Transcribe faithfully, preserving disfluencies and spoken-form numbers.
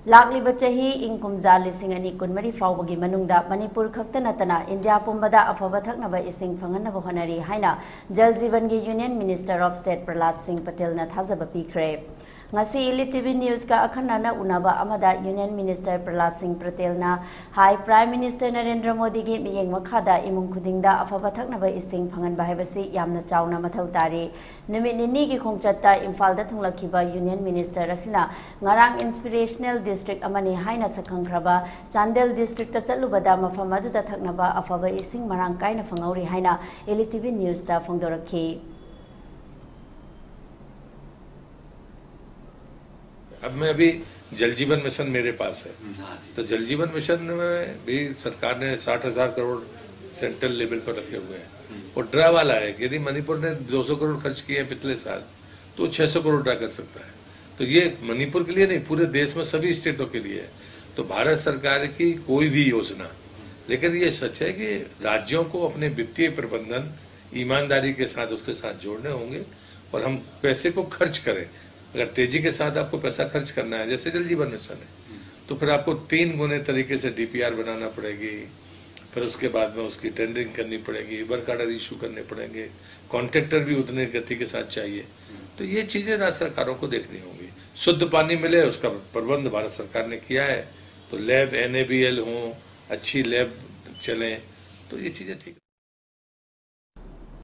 ꯂꯥꯛꯂꯤꯕ ꯆꯍꯤ ꯏꯪ ꯀꯨꯝꯖꯥ ꯂꯤꯁꯤꯡ ꯑꯅꯤ ꯀꯨꯟꯃꯔꯤ ꯐꯥꯎꯕꯒꯤ ꯃꯅꯨꯡꯗ ꯃꯅꯤꯄꯨꯔ ꯈꯛꯇ ꯅꯠꯇꯅ ꯏꯟꯗꯤꯌꯥ ꯄꯨꯝꯕꯗ ꯑꯐꯕ ꯊꯛꯅꯕ ꯏꯁꯤꯡ ꯐꯪꯍꯟꯅꯕ ꯍꯣꯠꯅꯔꯤ ꯍꯥꯏꯅ Jal ꯖꯤꯕꯟꯒꯤ Union Minister of State ꯄ꯭ꯔꯍꯂꯥꯗ ꯁꯤꯡ ꯄꯇꯦꯜꯅ ꯊꯥꯖꯕ ꯄꯤꯈ꯭ꯔꯦ꯫ ꯉꯁꯤ Elite TV Newsꯀ ꯑꯈꯟꯅꯅ ꯎꯅꯕ ꯑꯃꯗ Union Minister ꯄ꯭ꯔꯍꯂꯥꯗ ꯁꯤꯡ ꯄꯇꯦꯜꯅ ꯍꯥꯏ, Prime Minister ꯅꯔꯦꯟꯗ꯭ꯔ ꯃꯣꯗꯤꯒꯤ ꯃꯤꯠꯌꯦꯡ ꯃꯈꯥꯗ ꯏꯃꯨꯡ ꯈꯨꯗꯤꯡꯗ ꯑꯐꯕ ꯊꯛꯅꯕ ꯏꯁꯤꯡ ꯐꯪꯍꯟꯕ ꯍꯥꯏꯕꯁꯤ ꯌꯥꯝꯅ ꯆꯥꯎꯅ ꯃꯊꯧ ꯇꯥꯔꯤ꯫ ꯅꯨꯃꯤꯠ ꯅꯤꯅꯤꯒꯤ ꯈꯣꯡꯆꯠꯇ ꯏꯝꯐꯥꯜꯗ ꯊꯨꯡꯂꯛꯈꯤꯕ Union Minister ꯑꯁꯤꯅ ꯉꯔꯥꯡ inspirational district ꯑꯃꯅꯤ ꯍꯥꯏꯅ ꯁꯛꯈꯪꯈ꯭ꯔꯕ ꯆꯥꯟꯗꯦꯜ districtꯇ ꯆꯠꯂꯨꯕꯗ ꯃꯐꯝ ꯑꯗꯨꯗ ꯊꯛꯅꯕ ꯑꯐꯕ ꯏꯁꯤꯡ ꯃꯔꯥꯡ ꯀꯥꯏꯅ ꯐꯪꯍꯧꯔꯤ ꯍꯥꯏꯅ Elite TV Newsꯇ फ़ꯣꯡꯗꯣꯔꯛꯈꯤ꯫ अब मैं अभी जल जीवन मिशन मेरे पास है। तो जल जीवन मिशन में भी सरकार ने साठ हजार करोड़ सेंट्रल लेवल पर रखे हुए हैं। वो ड्रा वाला है। यदि मणिपुर ने दो सौ करोड़ खर्च किए हैं पिछले साल, तो छह सौ करोड़ ड्रा कर सकता है। तो ये मणिपुर के लिए नहीं, पूरे देश में सभी स्टेटों के लिए है। तो भारत सरकार की कोई भी योजना, लेकिन ये सच है कि राज्यों को अपने वित्तीय प्रबंधन ईमानदारी के साथ उसके साथ जोड़ने होंगे और हम पैसे को खर्च करें। अगर तेजी के साथ आपको पैसा खर्च करना है, जैसे जल जीवन मिशन है, तो फिर आपको तीन गुने तरीके से डीपीआर बनाना पड़ेगी, फिर उसके बाद में उसकी टेंडरिंग करनी पड़ेगी, वर्क ऑर्डर इशू करने पड़ेंगे, कॉन्ट्रैक्टर भी उतनी गति के साथ चाहिए। तो ये चीजें राज्य सरकारों को देखनी होंगी। शुद्ध पानी मिले, उसका प्रबंध भारत सरकार ने किया है। तो लैब एनएबीएल हों, अच्छी लैब चलें, तो ये चीजें ठीक